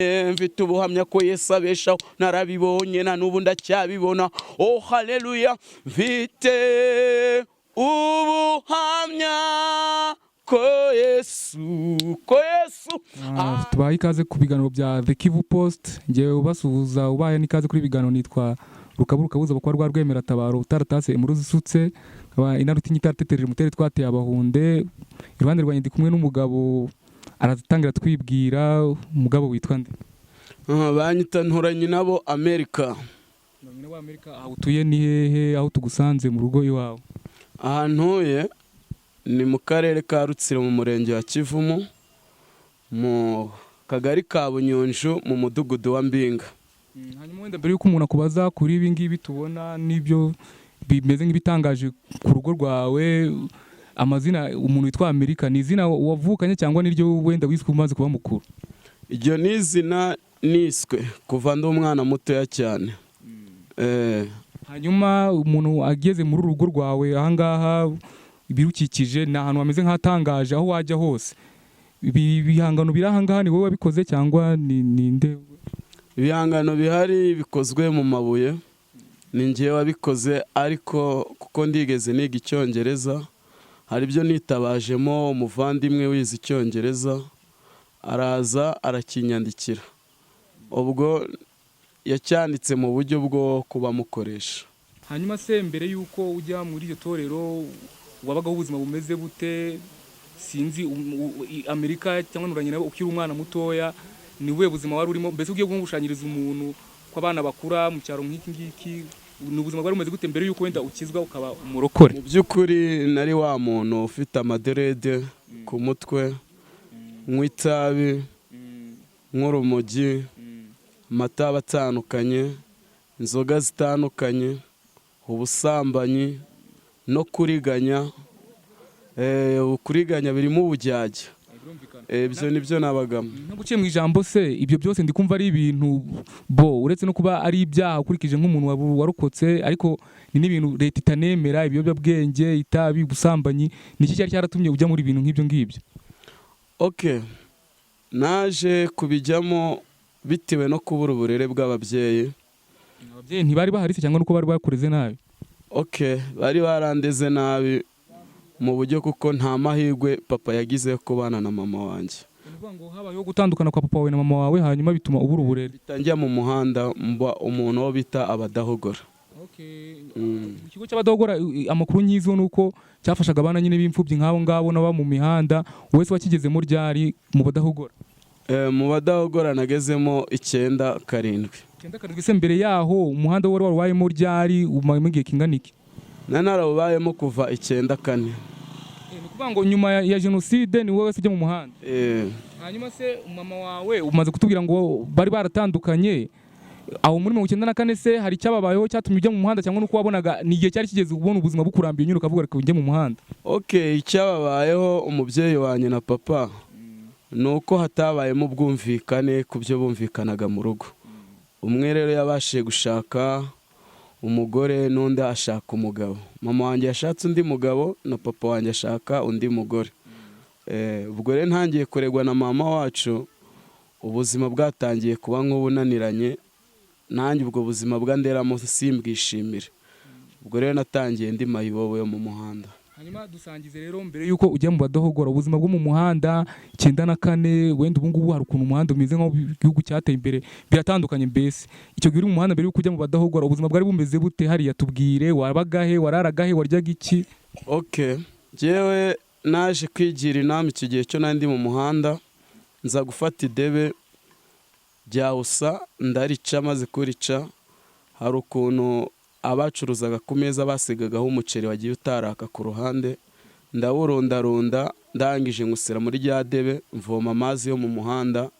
Mfite ubuhamya ko Yesu abeshaho, narabibonye na n'ubu ndacyabibona. Oh haleluya, mfite ubuhamya ko Yesu, ko Yesu. Tubaha ikaze ku biganiro bya The Kivu Post. Ngewe ubasuhuza, ubaye n'ikaze kuri ibiganiro, nitwa Rukabu Rukabuza bakwa rwa Rwemera Tabaro utaratase imuruzi isutse nkaba inarutinyi itaratetereje umutere twateye abahunde. Iruhande rwanjye ndi kumwe n'umugabo, aratangira twibwira. Umugabo witwa nde? Banyita Nturanye nabo Amerika. Nyina wa Amerika, aho utuye ni hehe, aho tugusanze mu rugo iwawe? Ahantu ntuye ni mu Karere ka Rutsiro, mu Murenge wa Kivumu, mu Kagari ka Bunyunju, mu Mudugudu wa Mbinga. Hanyuma wenda mbere y'uko umuntu akubaza kuri ibi ngibi tubona n'ibyo bimeze nk'ibitangaje ku rugo rwawe, amazina umuntu witwa Amerika ni izina wavukanye cyangwa niryo wenda wiswe umaze kuba mukuru? Iryo ni izina niswe kuva ndi umwana mutoya cyane. Hanyuma umuntu ageze muri uru rugo rwawe ahangaha, ibirukikije ni ahantu hameze nk'ahatangaje aho wajya hose. Ibi bihangano biri ahangaha ni wowe wabikoze cyangwa ni ninde? Ibihangano bihari bikozwe mu mabuye ni njyewe wabikoze, ariko kuko ndigeze niga icyongereza, hari ibyo nitabajemo umuvandimwe wize icyongereza, araza arakinyandikira. Ubwo yacyanditse mu buryo bwo kuba mukoresha. Hanyuma se mbere y'uko ujya muri iryo torero wabagaho ubuzima bumeze bute? Sinzi, Amerika cyangwa Nuranye nawe ukiri umwana mutoya, ni ubuhe buzima wari urimo? Mbese ugiye gushushanyiriza umuntu ko abana bakura mu cyaro nk'iki ngiki, ni ubuzima bwari bumeze gute mbere y'uko wenda ukizwa ukaba umurokore? Mu by'ukuri nari wa muntu ufite amaderede ku mutwe, nywa itabi nk'urumogi, amatabi atandukanye, inzoga zitandukanye, ubusambanyi no kuriganya. Kuriganya birimo ubujyajya. Ibyo nibyo nabagamo. Ntaguciye mu ijambo se, ibyo byose ndi kumva ari ibintu bo uretse no kuba ari ibyaha ukurikije nk'umuntu warokotse, ariko ni n'ibintu leta itanemera: ibiyobyabwenge, itabi, ubusambanyi. Ni iki cyari cyaratumye ujya muri ibintu nk'ibyo ngibyo? Ok, naje kubijyamo bitewe no kubura uburere bw'ababyeyi. Ababyeyi ntibari bahari se cyangwa nuko bari bakureze nabi? Ok, bari barandeze nabi mu buryo kuko nta mahirwe papa yagize yo kubana na mama wanjye. Ni ukuvuga ngo habayeho gutandukana kwa papa wawe na mama wawe, hanyuma bituma ubura uburere. Njya mu muhanda, mba umuntu wo bita abadahogora. Ikigo cy'abadahogora, amakuru nyiziho ni uko cyafashaga abana nyine b'imfubyi nk'abo ngabo n'aba mu mihanda. Wese wakigezemo ryari mu badahogora? Mu badahogora nagezemo 97. 97 se, mbere yaho umuhanda wari warubayemo ryari, umayemo igihe kingana iki? Nari narawubayemo kuva 94. Ni ukuvuga ngo nyuma ya jenoside ni wowe wese ujya mu muhanda? Eh. Hanyuma se mama wawe umaze kutubwira ngo bari baratandukanye aho muri 94, se hari icyababayeho cyatumye ujya mu muhanda, cyangwa nuko wabonaga ni igihe cyari kigeze ubona ubuzima bukurambiye nyine ukavuga reka ujye mu muhanda? Ok, icyababayeho umubyeyi wanjye na papa ni uko hatabayemo ubwumvikane ku byo bumvikanaga mu rugo. Umwe rero yabashije gushaka umugore n'undi ashaka umugabo. Mama wanjye yashatse undi mugabo na papa wanjye ashaka undi mugore. Ubwo rero ntangiye kuregwa na mama wacu, ubuzima bwatangiye kuba nk'ubunaniranye. Nanjye ubwo buzima bwanderamo simbwishimire. Ubwo rero natangiye ndi mayibobo yo mu muhanda. Hanyuma dusangize rero, mbere yuko ujya mu badahogora, ubuzima bwo mu muhanda 94. Wenda ubu ngubu hari ukuntu umuhanda umeze nk'aho igihugu cyateye imbere, biratandukanye. Mbese icyo gihe uri mu muhanda mbere yuko ujya mu badahogora, ubuzima bwari bumeze bute hariya? Tubwire, wabagahe, wararagahe, waryaga iki? Ok, njyewe naje kwigira inama icyo gihe cyo nari ndi mu muhanda, nza gufata idebe rya usa ndarica. Maze kurica, hari ukuntu abacuruzaga ku meza basigagaho umuceri wagiye utaraka ku ruhande, ndawurundarunda, ndangije ngusira muri rya debe, mvoma amazi yo mu muhanda,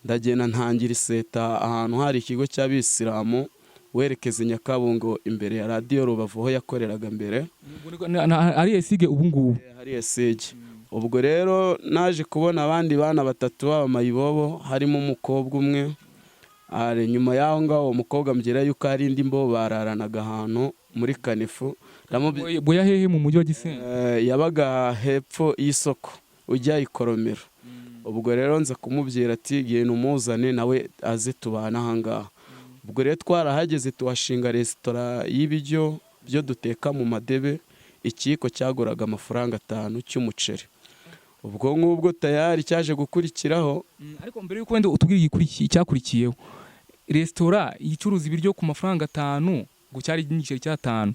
ndagenda ntangira iseta ahantu hari ikigo cy'abisilamu, werekeza i Nyakabungo imbere ya Radiyo Rubavu aho yakoreraga mbere. Ari esige ubu ngubu? Hari esige. Ubwo rero naje kubona abandi bana batatu b'abamayibobo, harimo umukobwa umwe. Ari nyuma y'aho ngaho, uwo mukobwa ambwira yuko hari indi mbobo bararanaga ahantu muri kanifu. Buya hehe mu mujyi wa Gisenyi? Yabaga hepfo y'isoko ujya i Koromero. Ubwo rero nza kumubwira ati genda umuzane nawe aze tubana ahangaha. Ubwo rero twarahageze, tuhashinga resitora y'ibiryo byo duteka mu madebe. Ikiyiko cyaguraga amafaranga 5 cy'umuceri. Ubwo ngubwo tayari cyaje gukurikiraho. Ariko mbere yuko wenda utubwira icyakurikiyeho, resitora icuruza ibiryo ku mafaranga 5, ngo cyari igiceri cy'atanu?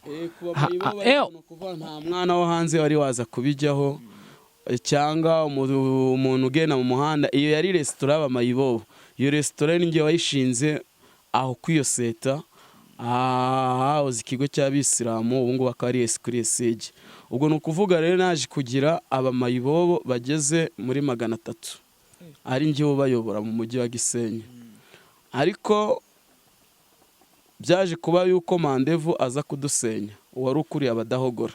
Nta mwana wo hanze wari waza kubijyaho, cyangwa umuntu ugenda mu muhanda. Iyo yari resitora y'abamayibobo. Iyo resitora ni njye wayishinze aho ku iyo seta hahoze ikigo cy'abisilamu, ubu ngubu akaba ari kuri esege. Ubwo ni ukuvuga rero naje kugira abamayibobo bageze muri 300, ari njye ubayobora mu mujyi wa Gisenyi. Ariko byaje kuba yuko Mandevu aza kudusenya, uwari ukuriye abadahogora,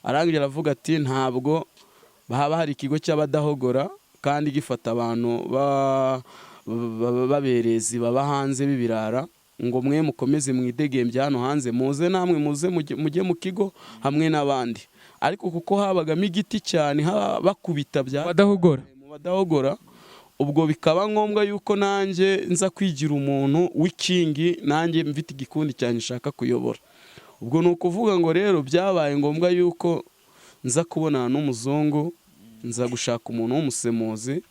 arangira aravuga ati ntabwo haba hari ikigo cy'abadahogora kandi gifata abantu b'aberezi baba hanze b'ibirara, ngo mwe mukomeze mwidegembye hano hanze, muze namwe muze mujye mu kigo hamwe n'abandi. Ariko kuko habagamo igiti cyane bakubita bya badahogora mu badahogora, ubwo bikaba ngombwa yuko nanjye nza kwigira umuntu w'ikingi, nanjye mfite igikundi cyane nshaka kuyobora. Ubwo ni ukuvuga ngo rero byabaye ngombwa yuko nza kubonana n'umuzungu, nza gushaka umuntu w'umusemuzi.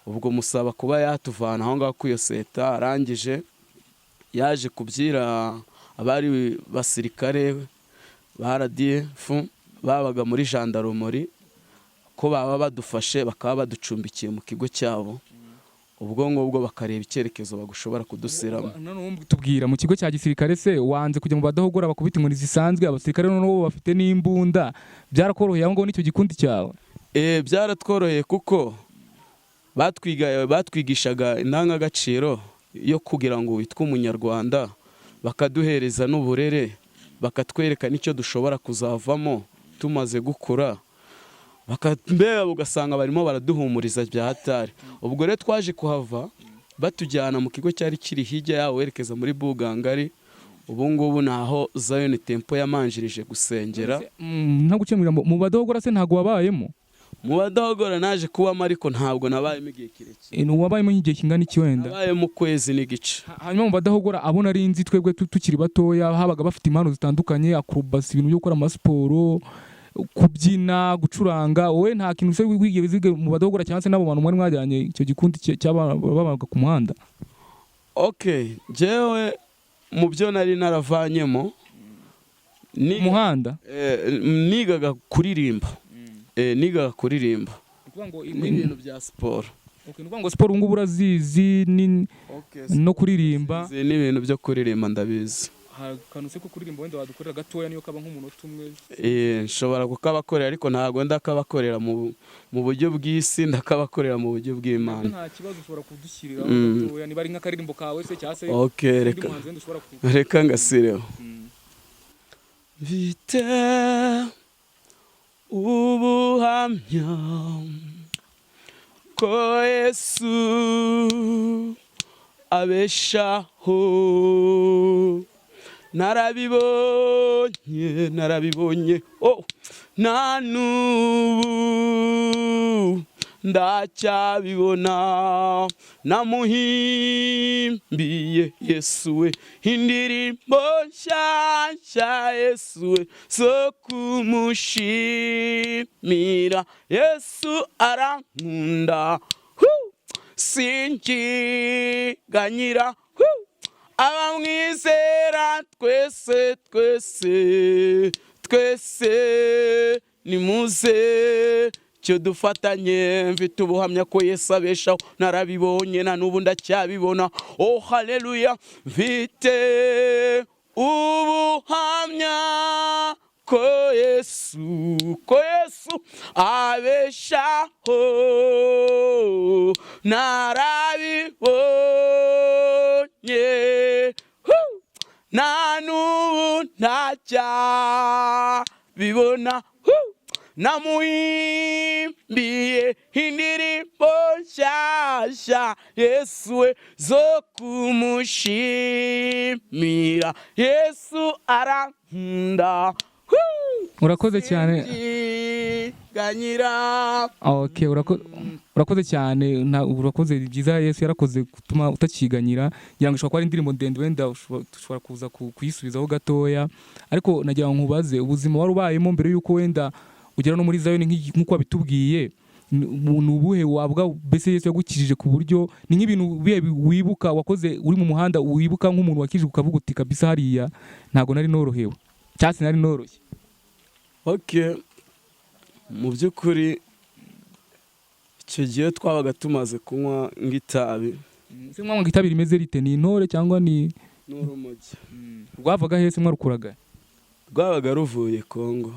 Ubwo musaba kuba yatuvana aho ngaho ku iyo seta. Arangije yaje kubyira abari basirikare ba RDF babaga muri jandarumori ko baba badufashe bakaba baducumbikiye mu kigo cyabo, ubwo ngubwo bakareba icyerekezo bagushobora kudusiramo. Noneho tubwira, mu kigo cya gisirikare se wanze kujya mu badahogora bakubita inkoni zisanzwe, abasirikare noneho bafite n'imbunda, byarakoroheye aho ngaho n'icyo gikundi cyawe? Byaratworoheye kuko batwigishaga indangagaciro yo kugira ngo witwe umunyarwanda, bakaduhereza n'uburere, bakatwereka n'icyo dushobora kuzavamo tumaze gukura, mbega ugasanga barimo baraduhumuriza bya hatari. Ubwo rero twaje kuhava batujyana mu kigo cyari kiri hirya yaho werekeza muri Bugangari. Ubu ngubu ni aho Zion Temple yamanjirije gusengera. Nta gucemurira, mu badahogora se ntabwo wabayemo? Mu badahogora naje kubamo, ariko ntabwo nabayemo igihe kirekire. Wabayemo nk'igihe kingana iki wenda? Nabayemo ukwezi n'igice. Hanyuma mu badahogora, abo nari nzi twebwe tukiri batoya, habaga bafite impano zitandukanye, akrobasi, ibintu byo gukora amasiporo, kubyina, gucuranga. Wowe nta kintu se wigeze wiga mu badahogora, cyangwa se n'abo bantu mwari mwajyanye icyo gikundi cy'ababaga ku muhanda? Okay, njyewe mu byo nari naravanyemo umuhanda nigaga kuririmba. Nigaga kuririmba n'ibintu bya siporo. Ni ukuvuga ngo siporo ubu ngubu urazizi no kuririmba? N'ibintu byo kuririmba ndabizi. Akantu se ko kuririmba wenda wadukorera gatoya, niyo kaba nk'umunota umwe? Nshobora kukabakorera, ariko ntabwo ndakabakorera mu buryo bw'isi, ndakabakorera mu buryo bw'Imana. Nta kibazo, ushobora kudushyiriraho gatoya, niba ari nk'akaririmbo kawe se, cyangwa se Okay, reka ngasireho. Mfite ubuhamya ko Yesu abeshaho, narabibonye, narabibonye, oh, na n'ubu ndacyabibona. Namuhimbiye Yesu we indirimbo nshyashya, Yesu we zo kumushimira. Yesu arankunda, sinkiganyira. Abamwizera twese, twese, twese nimuze cyo dufatanye. Mfite ubuhamya ko Yesu abeshaho, narabibonye, na n'ubu ndacyabibona. Oh haleluya! Mfite ubuhamya ko Yesu, ko Yesu abeshaho, narabibonye, na n'ubu ntacyabibona. Namuhimbiye indirimbo nshyashya, Yesu we zo kumushimira. Yesu arankunda. Urakoze cyane. Ganyira. Okay, urakoze cyane, urakoze byiza. Yesu yarakoze gutuma utakiganyira. Ngira ngo ishobora kuba ari indirimbo ndende, wenda dushobora kuza kuyisubizaho gatoya, ariko nagira ngo nkubaze ubuzima wari ubayemo mbere y'uko wenda ugera no muri Zayoni, nk'uko wabitubwiye, ni ubuhe wavuga mbese Yesu yagukijije, ku buryo ni nk'ibintu bihe wibuka wakoze uri mu muhanda, wibuka nk'umuntu wakijijwe ukavuga uti: "Kabisa hariya ntabwo nari norohewe cyangwa se nari noroshye"? Okay, mu by'ukuri icyo gihe twabaga tumaze kunywa nk'itabi. Se mwanywaga itabi rimeze rite? Ni intore cyangwa ni N'urumogi. Rwavaga he se? Mwarukuraga? Rwabaga ruvuye Kongo.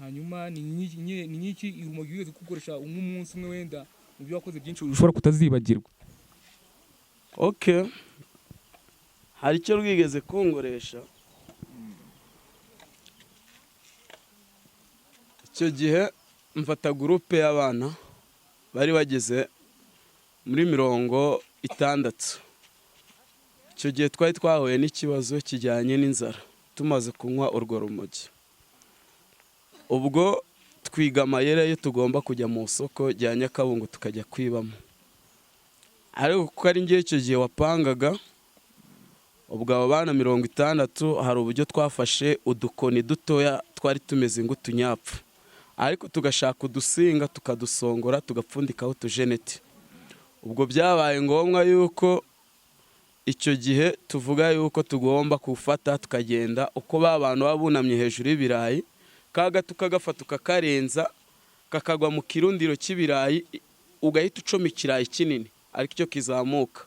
Hanyuma ni nk'iki urumogi wigeze kugukoresha nk'umunsi umwe, wenda mu byo wakoze byinshi ushobora kutazibagirwa? Okay, hari icyo rwigeze kunkoresha. Icyo gihe mfata groupe y'abana bari bageze muri 60. Icyo gihe twari twahuye n'ikibazo kijyanye n'inzara tumaze kunywa urwo rumogi. Ubwo twiga amayeri yo tugomba kujya mu isoko rya Nyakabungo tukajya kwibamo, ariko kuko ari njye icyo gihe wapangaga, ubwo abo bana 60 hari uburyo twafashe udukoni dutoya twari tumeze nk'utunyapfu, ariko tugashaka udusinga tukadusongora, tugapfundikaho utujeneti. Ubwo byabaye ngombwa yuko icyo gihe tuvuga yuko tugomba gufata tukagenda uko ba bantu baba bunamye hejuru y'ibirayi, kaga tukagafata tukakarenza kakagwa mu kirundiro cy'ibirayi, ugahita ucoma ikirayi kinini ariko icyo kizamuka.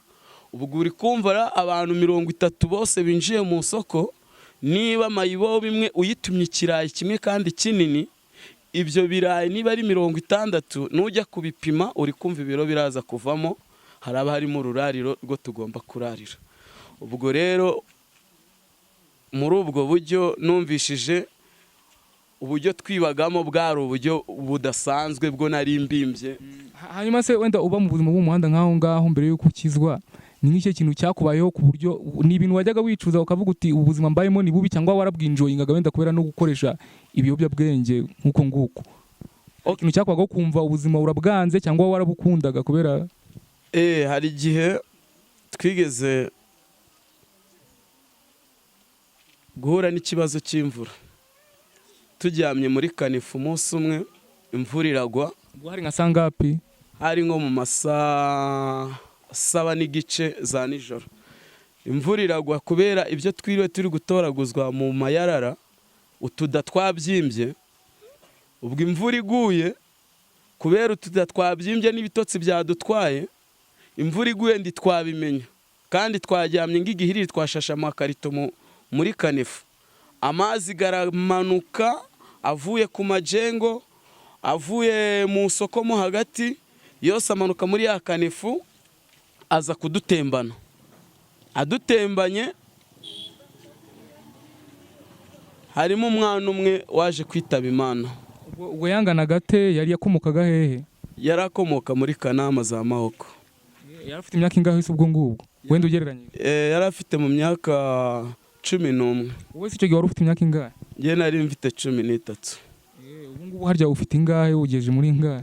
Ubwo uri kumva abantu 30 bose binjiye mu isoko, niba mayibobo imwe uyitumye ikirayi kimwe kandi kinini, ibyo birayi niba ari 60, nujya kubipima uri kumva ibiro biraza kuvamo, haraba harimo ururariro rwo tugomba kurarira. Ubwo rero muri ubwo buryo numvishije uburyo twibagamo bwari uburyo budasanzwe bwo nari mbimbye. Hanyuma se wenda uba mu buzima bw'umuhanda nk'aho ngaho mbere y'uko ukizwa, ni nk'icyo kintu cyakubayeho ku buryo ni ibintu wajyaga wicuza ukavuga uti: "Ubu buzima mbayemo ni bubi", cyangwa warabwinjoyingaga wenda kubera no gukoresha ibiyobyabwenge nk'uko nguko? Ikintu cyakwagaho kumva ubuzima urabwanze, cyangwa warabukundaga kubera Hari igihe twigeze guhura n'ikibazo cy'imvura turyamye muri kanifu. Umunsi umwe imvura iragwa. Ubwo hari nka sangapi? Hari nko mu masaa 7:30 za nijoro. Imvura iragwa, kubera ibyo twiriwe turi gutoraguzwa mu mayarara, utuda twabyimbye. Ubwo imvura iguye, kubera utuda twabyimbye n'ibitotsi byadutwaye, imvura iguye ntitwabimenya kandi twaryamye nk'igihiriri, twashashe amakarito muri kanifu. Amazi garamanuka avuye ku majengo, avuye mu isoko mo hagati, yose amanuka muri ya kanifu aza kudutembana. Adutembanye harimo umwana umwe waje kwitaba Imana. Ubwo yanganaga ate? Yari yakomokaga hehe? Yari akomoka muri Kanama za Mahoko. Yari afite imyaka ingahe se ubwo ngubwo, wenda ugereranyije? Yari afite mu myaka 11. Wowe se icyo gihe wari ufite imyaka ingahe? Njye nari mfite 13. Ubu ngubu harya ufite ingahe? Ugejeje muri ingahe?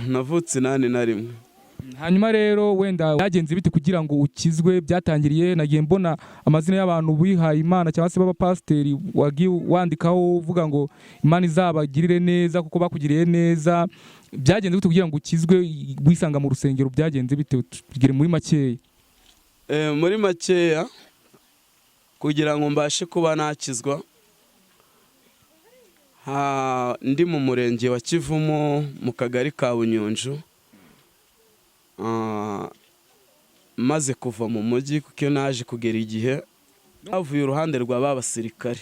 Navutse 81. Hanyuma rero wenda byagenze bite kugira ngo ukizwe? Byatangiriye, nagiye mbona amazina y'abantu bihaye Imana cyangwa se b'abapasiteri wagiye wandikaho uvuga ngo Imana izabagirire neza kuko bakugiriye neza. Byagenze bite kugira ngo ukizwe, wisanga mu rusengero? Byagenze bite? Tugire muri makeya. Muri makeya, kugira ngo mbashe kuba nakizwa, ndi mu murenge wa Kivumu mu kagari ka Bunyunju, maze kuva mu mujyi, kuko iyo naje kugera igihe havuye uruhande rwa ba basirikare.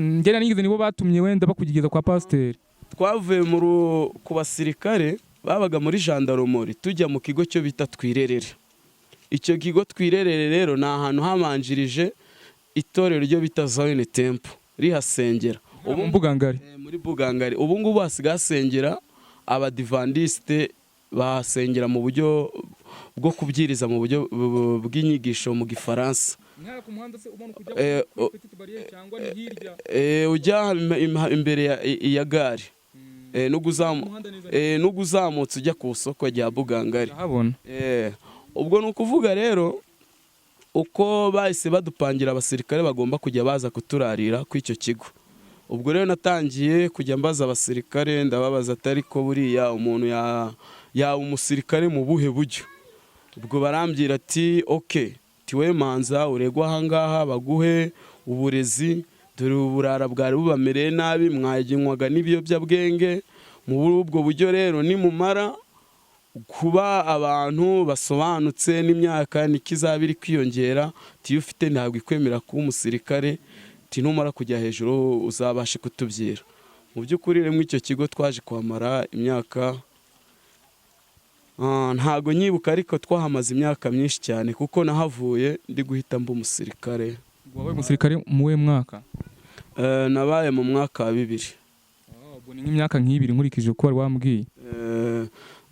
Njye nigeze, nibo batumye wenda bakugeza kwa pasiteri? Twavuye ku basirikare babaga muri jandarumori, tujya mu kigo cyo bita Twirerere. Icyo kigo Twirerere rero ni ahantu habanjirije itorero ryo bita Zion Temple rihasengera. Ubu Mbugangari? Muri Bugangari. Ubu ngubu hasigaye hasengera abadivandisite, bahasengera mu buryo bwo kubyiriza mu buryo bw'inyigisho mu Gifaransa. Nk'aha ku muhanda se umanuka ujya kuri Petite Barrière cyangwa ni hirya? Ujya imbere ya gare. Umuhanda neza. Nubwo uzamutse ujya ku isoko rya Bugangari. Ndahabona. Ubwo ni ukuvuga rero uko bahise badupangira abasirikare bagomba kujya baza kuturarira ku icyo kigo. Ubwo rero natangiye kujya mbaza abasirikare, ndababaza atari ko buriya umuntu yaba umusirikare mu buhe buryo? Ubwo barambwira ati: "Ok, tiwe manza uregwa ahangaha baguhe uburezi, dore uburara bwari bubamereye nabi, mwagenywaga n'ibiyobyabwenge. Muri ubwo buryo rero nimumara kuba abantu basobanutse n'imyaka niko izaba iri kwiyongera, tiyo ufite ntabwo ikwemera kuba umusirikare, numara kujya hejuru uzabashe kutubyira." Mu by'ukuri rero muri icyo kigo twaje kuhamara imyaka, ntago nyibuka, ariko twahamaze imyaka myinshi cyane, kuko nahavuye ndi guhita mba umusirikare. Wabaye umusirikare mu wuhe mwaka? Nabaye mu mwaka wa 2000. Ubwo ni nk'imyaka nk'ibiri nkurikije uko wari wambwiye.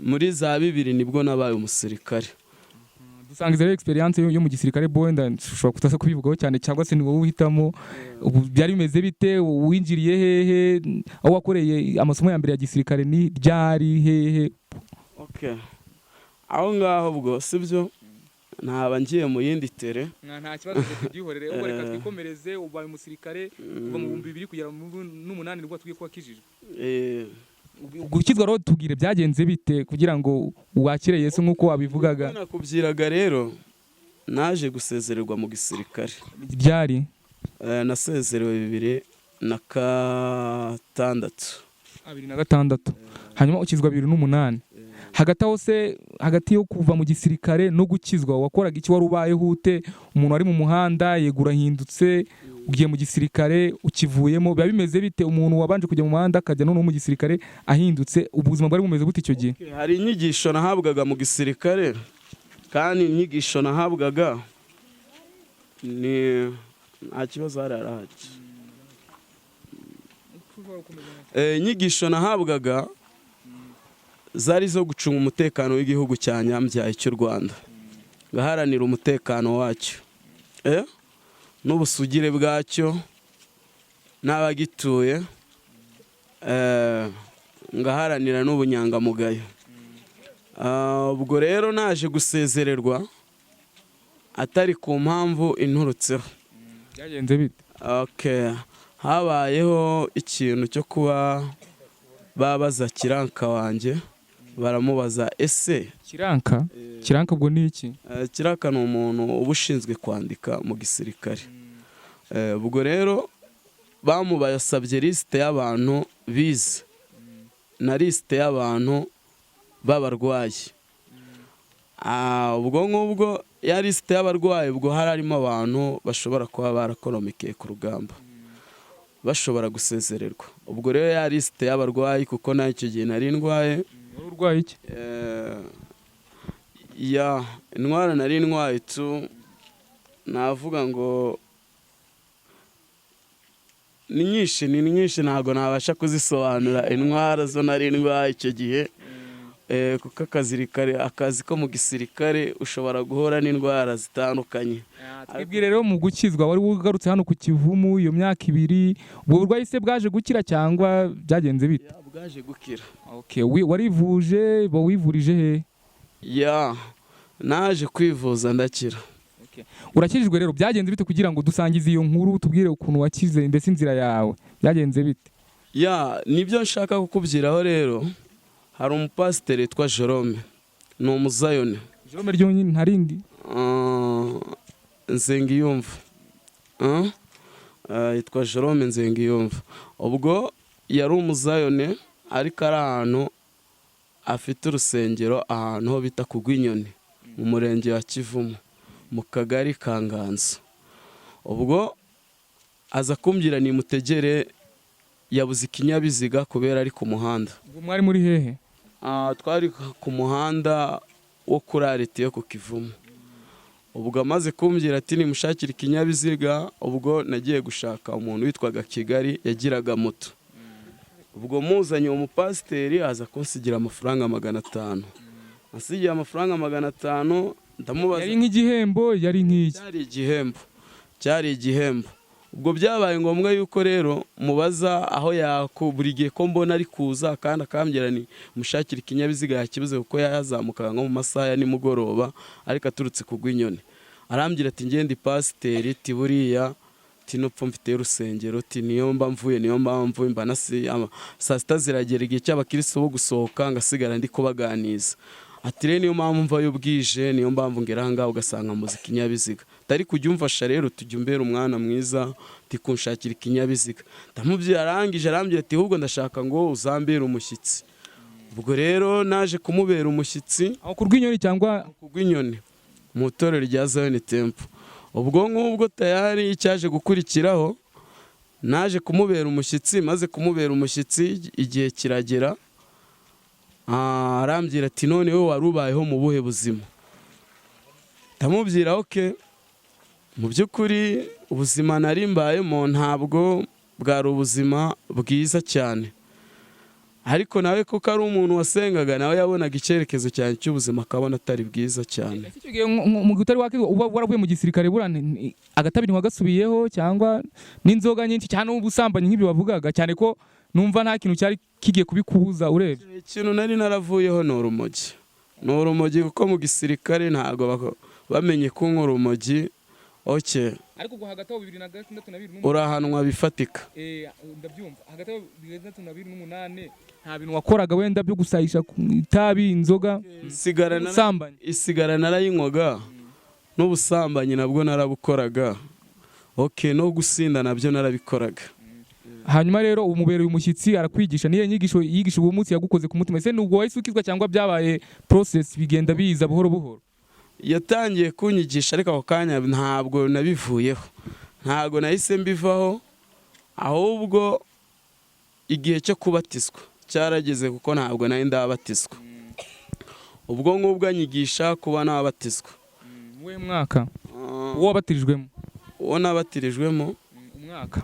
Muri za 2000 nibwo nabaye umusirikare. Dusangiza rero experience yo mu gisirikare. Bo wenda ushobora kutaza kubivugaho cyane, cyangwa se ni wowe uhitamo. Ubu byari bimeze bite? Winjiriye hehe? Aho wakoreye amasomo ya mbere ya gisirikare ni ryari, hehe? Okay. Aho ngaho ubwo sibyo, ntaba ngiye mu yindi tere. Nta kibazo, tubyihorere ubwo, reka twikomereze. Ubaye umusirikare kuva mu 2000 kugera mu 2008, nibwo watubwiye ko wakijijwe. Gukizwa rero, tubwire byagenze bite kugira ngo wakire Yesu nk'uko wabivugaga. Nakubyiraga rero, naje gusezererwa mu gisirikare. Byari? Nasezerewe 2006. 2006, hanyuma ukizwa 2008. Hagati aho se, hagati yo kuva mu gisirikare no gukizwa, wakoraga iki? Wari ubayeho ute? Umuntu wari mu muhanda, yego urahindutse, ugiye mu gisirikare, ukivuyemo biba bimeze bite? Umuntu wabanje kujya mu muhanda akajya noneho mu gisirikare ahindutse, ubuzima bwari bumeze bute icyo gihe? Hari inyigisho nahabwaga mu gisirikare, kandi inyigisho nahabwaga ni nta kibazo hari harahari. Inyigisho nahabwaga zari zo gucunga umutekano w'igihugu cya nyambyaye cy'u Rwanda, ngaharanira umutekano wacyo n'ubusugire bwacyo n'abagituye, ngaharanira n'ubunyangamugayo. Ubwo rero naje gusezererwa atari ku mpamvu inturutseho. Byagenze bite? Okay. Habayeho ikintu cyo kuba babaza kiranka wanjye, baramubaza ese Kiranka, kiranka ubwo ni iki? Kiranka ni umuntu uba ushinzwe kwandika mu gisirikare. Ubwo rero bamubasabye lisite y'abantu bize na lisite y'abantu b'abarwayi. Ubwo ngubwo ya lisite y'abarwayi, ubwo hari harimo abantu bashobora kuba barakoromekeye ku rugamba bashobora gusezererwa. Ubwo rero ya lisite y'abarwayi, kuko nayo icyo gihe nari ndwaye. Wari urwaye iki? Ya indwara nari ndwaye tu, navuga ngo ni nyinshi, ni nyinshi, ntabwo nabasha kuzisobanura indwara zo nari ndwaye icyo gihe. Kuko akazi ko mu gisirikare ushobora guhura n'indwara zitandukanye. Twibwire rero, mu gukizwa wari ugarutse hano ku Kivumu iyo myaka 2, ubwo burwayi se bwaje gukira cyangwa byagenze bite? Ya, bwaje gukira. Okay, warivuje, bo wivurije he? Ya, naje kwivuza ndakira. Urakijijwe rero, byagenze bite kugira ngo dusangize iyo nkuru, tubwire ukuntu wakize, mbese inzira yawe byagenze bite? Ya, nibyo nshaka kukubwiraho rero. Hari umupasiteri witwa Jerome, ni umuzayoni. Jerome ryonyine, ntarindi? Nsengiyumva. Yitwa Jerome Nsengiyumva. Ubwo yari umuzayoni, ariko ari ahantu afite urusengero, ahantu ho bita ku Rwinyoni, mu murenge wa Kivumu, mu kagari ka Nganzo. Ubwo aza kumbwira nimutegere, yabuze ikinyabiziga kubera ari ku muhanda. Ubwo mwari muri hehe? Twari ku muhanda wo kuri arrêt yo ku Kivumu. Ubwo amaze kumbwira ati nimushakire ikinyabiziga, ubwo nagiye gushaka umuntu witwaga Kigali yagiraga moto. Ubwo muzanye uwo mupasiteri, aza kunsigira amafaranga 500. Ansigiye amafaranga 500, ndamubaza. Yari nk'igihembo, yari nk'iki? Cyari igihembo, cyari igihembo. Ubwo byabaye ngombwa yuko rero mubaza aho yako buri gihe ko mbona ari kuza, kandi akambwira ni mushakire ikinyabiziga yakibuze, kuko yazamukaga nko mu masaha ya nimugoroba ariko aturutse kugwa inyoni. Arambwira ati: "Ngende pasiteri, ti buriya ti nupfa mfite urusengero, ti niyo mba mvuye, niyo mpamvu mba nasi saa sita ziragera, igihe cy'abakirisitu bo gusohoka, ngasigara ndi kubaganiza." Ati: "Rero niyo mpamvu mvayo bwije, niyo mpamvu ngera aha ngaha ugasanga mbuze ikinyabiziga. Tari kujya umfasha rero, tujya umbera umwana mwiza, ti kunshakira ikinyabiziga." Ndamubwira, arangije arambwira ati: "Ahubwo ndashaka ngo uzambere umushyitsi." Ubwo rero naje kumubera umushyitsi. Aho ku Rw'inyoni cyangwa? Ku Rw'inyoni, mu itorero rya Zion Temple. Ubwo ngubwo tayari icyaje gukurikiraho, naje kumubera umushyitsi. Maze kumubera umushyitsi, igihe kiragera, arambwira ati: "None wowe wari ubayeho mu buhe buzima?" Ndamubwira: "Okay, mu by'ukuri ubuzima nari mbayemo ntabwo bwari ubuzima bwiza cyane." Ariko nawe kuko ari umuntu wasengaga, nawe yabonaga icyerekezo cyane cy'ubuzima, akabona atari bwiza cyane. Ese icyo gihe mu gihe utari wakizwa, uba waravuye mu gisirikare, buriya agatabi ntiwagasubiyeho, cyangwa n'inzoga nyinshi, cyangwa n'ubusambanyi nk'ibyo wavugaga, cyane ko numva nta kintu cyari kigiye kubikubuza urebye? Ikintu nari naravuyeho ni urumogi, ni urumogi, kuko mu gisirikare ntabwo bamenye kunywa urumogi, okay. Ariko ubwo hagati aho 2006 na 2008? Urahanwa bifatika. Ndabyumva. Hagati aho 2006 na 2008 nta bintu wakoraga wenda byo gusayisha ku itabi, inzoga, Isigara ubusambanyi? Isigara narayinywaga, n'ubusambanyi nabwo narabukoraga, okay, no gusinda nabyo narabikoraga. Hanyuma rero umubereye umushyitsi, arakwigisha. Niyo nyigisho yigisha uwo munsi yagukoze ku mutima? Ese nubwo wahise ukizwa cyangwa byabaye process, bigenda biza buhoro buhoro? Yatangiye kunyigisha, ariko ako kanya ntabwo nabivuyeho, ntabwo nahise mbivaho. Ahubwo igihe cyo kubatizwa cyarageze, kuko ntabwo nari ndabatizwa. Ubwo ngubwo anyigisha kuba nabatizwa. Muwe mwaka uwo wabatirijwemo? Uwo nabatirijwemo? Umwaka.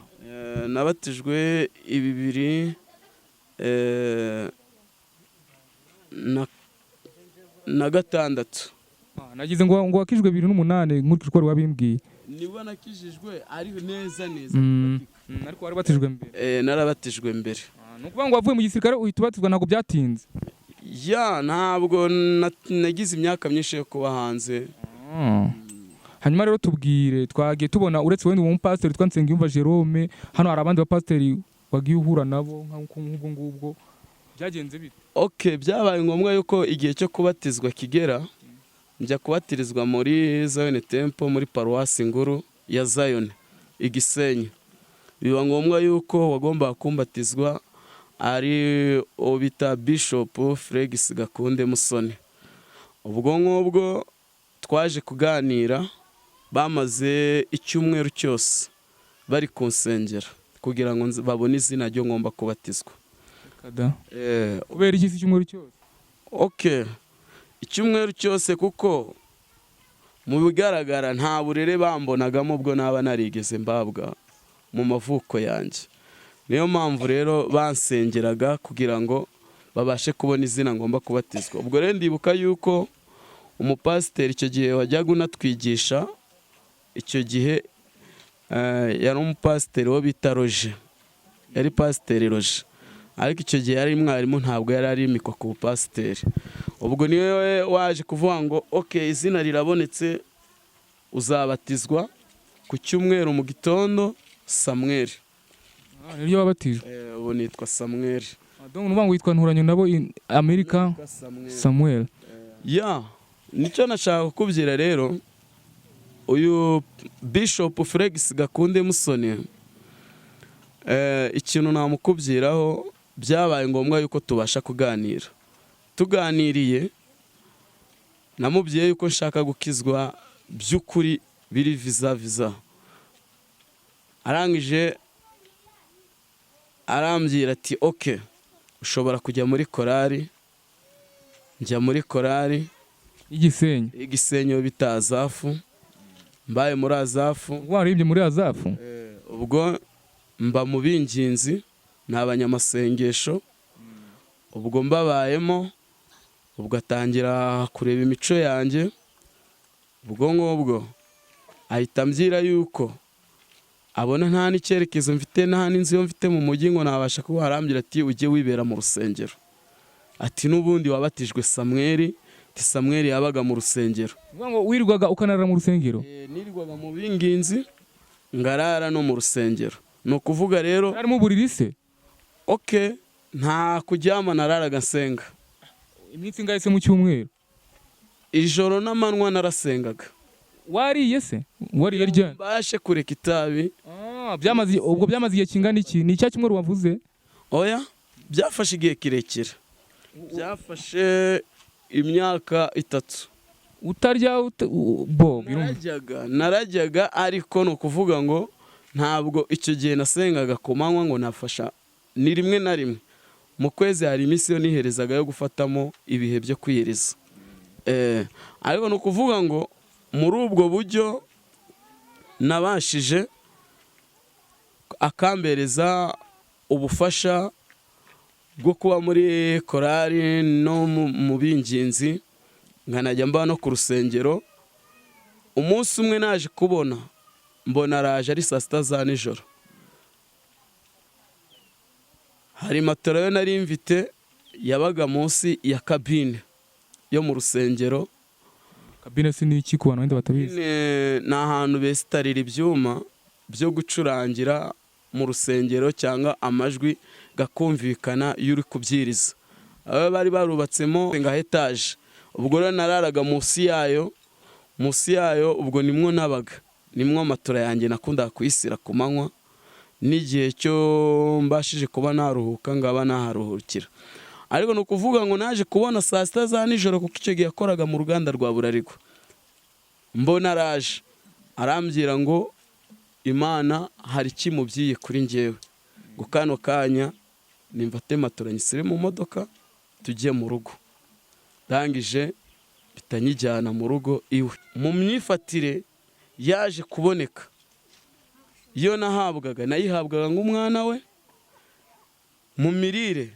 Nabatijwe bibiri na gatandatu. Nagize ngo wakijwe 2008, nkurikije uko wari wabimbwiye. Niba nakijijwe ari neza neza. Ariko wari wabatijwe mbere? Narabatijwe mbere. Ni ukuvuga ngo wavuye mu gisirikare uhita ubatizwa, ntabwo byatinze? Ya, ntabwo nagize imyaka myinshi yo kuba hanze. Hanyuma rero tubwire, twagiye tubona uretse wenda uwo mupasiteri witwa Nsengiyumva Jerome, hano hari abandi bapasiteri wagiye uhura nabo nk'ubwo ngubwo, byagenze bite? Ok, byabaye ngombwa yuko igihe cyo kubatizwa kigera, njya kubatirizwa muri Zion Temple, muri paruwasi nguru ya Zion i Gisenyi. Biba ngombwa yuko wagombaga kumbatizwa ari uwo bita Bishop Fregis Gakunde Musoni. Ubwo ngubwo twaje kuganira, bamaze icyumweru cyose bari kunsengera kugira ngo babone izina ryo ngomba kubatizwa. Kada. Kubera iki se icyumweru cyose? Ok, icyumweru cyose kuko mu bigaragara nta burere bambonagamo ubwo naba narigeze mbabwa mu mavuko yanjye. Niyo mpamvu rero bansengeraga kugira ngo babashe kubona izina ngomba kubatizwa. Ubwo rero ndibuka yuko umupasiteri icyo gihe wajyaga unatwigisha icyo gihe, yari umupasiteri wo bita Roje, yari pasiteri Roje, ariko icyo gihe yari mwarimu, ntabwo yari arimikwa ku bupasiteri. Ubwo niwe waje kuvuga ngo: "Ok, izina rirabonetse, uzabatizwa ku cyumweru mu gitondo, Samweli." Niryo wabatijwe? Ubu nitwa Samweli. Donc nuvuga ngo witwa Nturanye nabo in Amerika Samuel. Ya, nicyo nashaka kukubwira rero. Uyu Bishop Felix Gakunde Musoni, ikintu namukubwiraho, byabaye ngombwa yuko tubasha kuganira. Tuganiriye, namubwiye yuko nshaka gukizwa by'ukuri biri viza viza. Arangije arambwira ati: "Ok, ushobora kujya muri korari." Njya muri korari. Y'igisenyi? Igisenyi bita Azafu. Mbaye muri Azafu. Waririmbye muri Azafu? Ubwo mba mu binginzi, ni abanyamasengesho. Ubwo mbabayemo, Ubwo atangira kureba imico yanjye. Ubwo ngubwo ahita ambwira yuko abona nta n'icyerekezo mfite, nta n'inzu yo mfite mu mujyi ngo nabasha kuba. Arambwira ati: "Ujye wibera mu rusengero." Ati: "N'ubundi wabatijwe Samweri." Ati: "Samweri yabaga mu rusengero." Uvuga ngo wirirwaga ukanarara mu rusengero? Nirirwaga mu binginzi, ngarara no mu rusengero. Ni ukuvuga rero Harimo uburiri se? Ok, nta kuryama, nararaga nsenga. Iminsi ingahe se mu cyumweru? Ijoro n'amanywa narasengaga. Wariye se? Wariye ryari? Mbashe kureka itabi. Ah, byamaze, ubwo byamaze igihe kingana iki? Ni icya cyumweru wavuze? Oya, byafashe igihe kirekire, byafashe imyaka 3. Utarya bo birumva. Narajyaga, ariko ni ukuvuga ngo ntabwo icyo gihe nasengaga ku manywa ngo nafasha. Ni rimwe na rimwe mu kwezi hari iminsi yo niherezaga yo gufatamo ibihe byo kwiyiriza. Ariko ni ukuvuga ngo muri ubwo buryo nabashije akambereza ubufasha bwo kuba muri korari no mu binginzi, nkanajya mba no ku rusengero. Umunsi umwe naje kubona, mbona araje ari saa 6 za nijoro. Hari matora yo nari mfite yabaga munsi ya kabine yo mu rusengero. Kabine si ni iki ku bantu wenda batabizi? Kabine ni ahantu besitarira ibyuma byo gucurangira mu rusengero cyangwa amajwi gakumvikana iyo uri kubyiriza. Aba bari barubatsemo nka etaje. Ubwo rero nararaga munsi yayo, munsi yayo ubwo nimwo nabaga, nimwo matora yanjye nakundaga kuyisira ku manywa, n'igihe cyo mbashije kuba naruhuka ngaba naharuhukira. Ariko ni ukuvuga ngo naje kubona saa 6 za nijoro, kuko icyo gihe yakoraga mu ruganda rwa Burarirwa, mbona araje arambwira ngo Imana hari ikimubyiye kuri njyewe, ngo kano kanya nimfate matora nyisire mu modoka tujye mu rugo. Ndangije mpita nyijyana mu rugo iwe. Mu myifatire yaje kuboneka, iyo nahabwaga nayihabwaga nk'umwana we. Mu mirire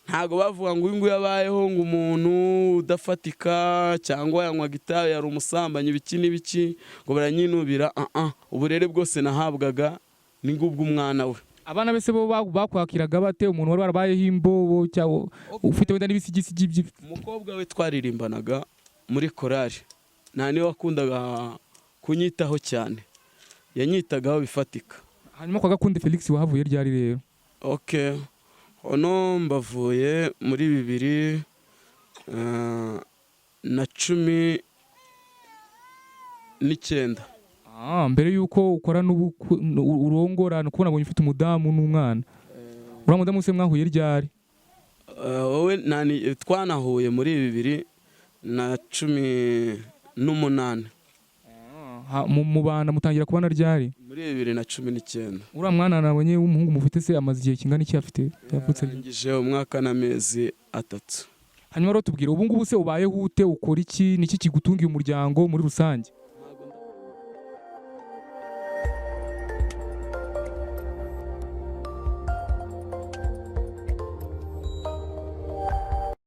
ntabwo bavuga ngo uyu nguyu abayeho ngo umuntu udafatika cyangwa yanywaga itabi, yari umusambanyi, ibiki n'ibiki, ngo baranyinubira. Uburere bwose nahabwaga ni ngubw'umwana we. Abana bese bo bakwakiraga bate, umuntu wari warabayeho imbobo cyangwa ufite wenda n'ibisigisigi Umukobwa we twaririmbanaga muri korari nta niwe wakundaga kunyitaho cyane, yanyitagaho bifatika. Hanyuma kwa Gakundi Felix wahavuye ryari rero? Ok, ono mbavuye muri 2019. Ah, mbere yuko ukora n'ubukwe urongora, ni ukubona abonye ufite umudamu n'umwana. Uriya mudamu se mwahuye ryari? Wowe nani, twanahuye muri 2018. Mubana mutangira kubana ryari? Muri 2019. Uriya mwana nabonye w'umuhungu mufite se amaze igihe kingana iki afite? Yavutse ryari? Yarangije umwaka n'amezi 3. Hanyuma rero tubwire, ubu ngubu se ubayeho ute? Ukora iki? Niki kigutungiye umuryango muri rusange?